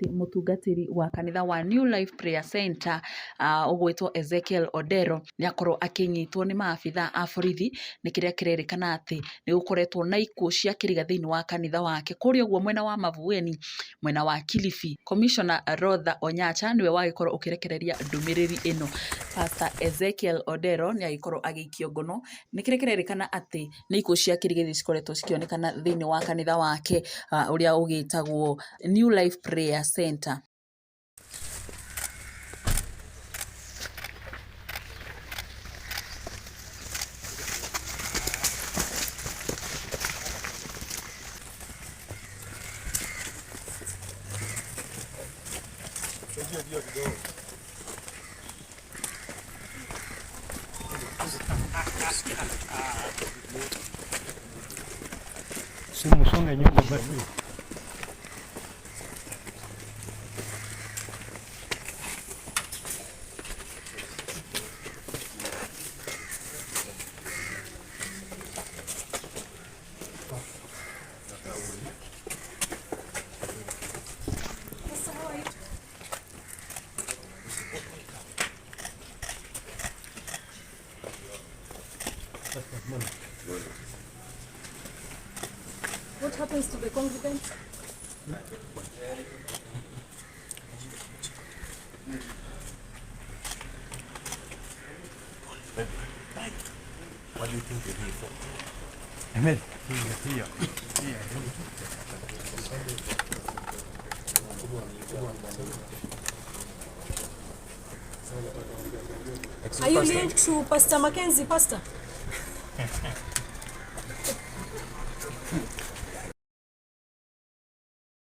Atĩ mũtungatĩri wa kanitha wa New Life Prayer Center ũgwĩtwo Ezekiel Odero nĩ akorwo akĩnyitwo nĩ maabitha a borithi nĩ kĩrĩa kĩrerĩkana atĩ nĩ gũkoretwo na ikuũ cia kĩriga thĩinĩ wa kanitha wake kũrĩa ũguo mwena wa Mavueni mwena wa Kilifi. Commissioner Rotha Onyacha nĩwe wagĩkorwo ũkĩrekereria ndũmĩrĩri ĩno. Pastor Ezekiel Odero nĩ agĩkorwo agĩikio ngono nĩ kĩrĩa kĩrerĩkana atĩ nĩ ikuũ cia kĩriga iria cikoretwo cikĩonekana thĩinĩ wa kanitha wake ũrĩa ũgĩtagwo New Life Prayer Center. Simu songe nyuma basi. What happens to the congregants? What do you think you're here for? Ahmed, here, here. Are you linked to Pastor Mackenzie, Pastor?